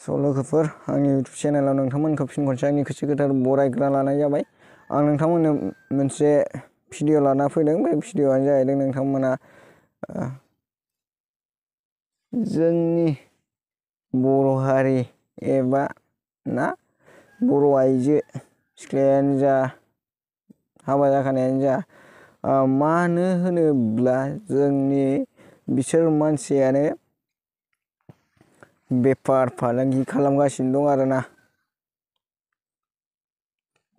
लोगोफोर आंनि इउटुब चेनेलाव नोंथांमोनखौ फिन खनसे आंनि गोसो गोथार बरायग्रा लानाय जाबाय। आं नोंथांमोननो मोनसे भिडिअ लाना फैदों। बे भिडिअआनो जाहैदों नोंथांमोना जोंनि बर' हारि एबा बर' आइजो सिख्लायानो जा हाबा जाखानायानो जा मानो होनोब्ला जोंनि बिसोर मानसियानो बेफार फालांगि खालामगासिनो दं आरोना।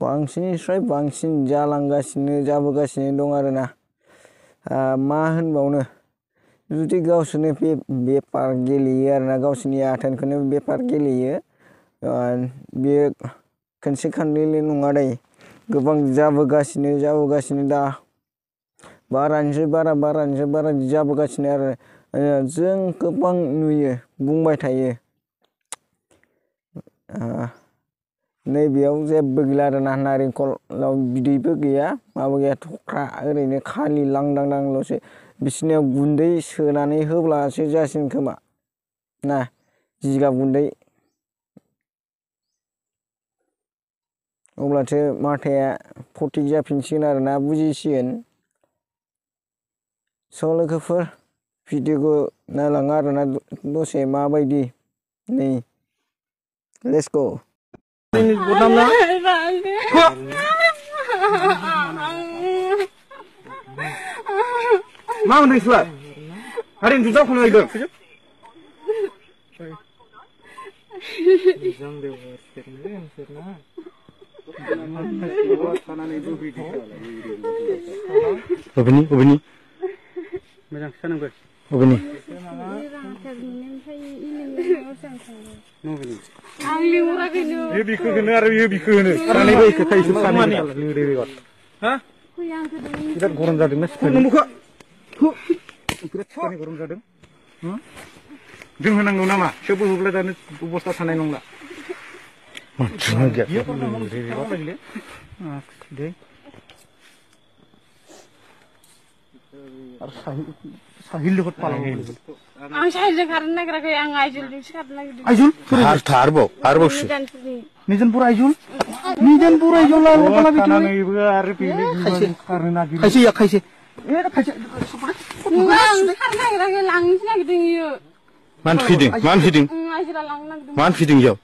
बांसिननिफ्राय बांसिन जाबोगासिनो दं आरोना। मा होनबावनो, जुदि गावसोरनो बेफार गेलेयो आरोना, गावसोरनि आथोनखौनो बेफार गेलेयो, बेयो खनसे खननैल' नङा दै, गोबां जाबोगासिनो दा बारानिफ्राय बारा जाबोगासिनो आरो जों गोबां नुयो, बुंबाय थायो। नैबेयाव जेबो गैला आरोना, नारेंखलाव बिदैबो गैया, माबो गैया, थख्रा ओरैनो खालि लांदांल'सो। बिसोरनियाव गुन्दै सोनानै होब्लासो जासिगोन खोमा ना, जिगाब गुन्दै, अब्लासो माथाया फटिक जाफिनसिगोन आरोना, बुजिसिगोन। लोगोफोर भिडिअखौ नायलाङो आरोना दसे माबायदि। नै लेट्स गो। मा होनदों इसोर? hari ini juga kalau itu. Obini. Macam sana gue. Obini. Ye biku kena, ye biku kena. Sana gue ikut kayu sana ni. Liri gue. Hah? Kita goreng jadi mas. Muka. Kita sana goreng jadi. Jeng henang nuna mah. Siapa hubungan dan bostas sana nuna. Macam aja. Liri gue lagi. Deh. Sahil lekot palang. Ang sahil karena kira kaya ang Aijul din sikat lagi. Aijul? Harbo sih. Nijan pura Aijul lalu pala bitu. Karena ibu hari pilih karena gitu. Kaisi. Kaisi. Ngang karena kira kaya langis lagi ding yo. Man feeding. Man feeding yo.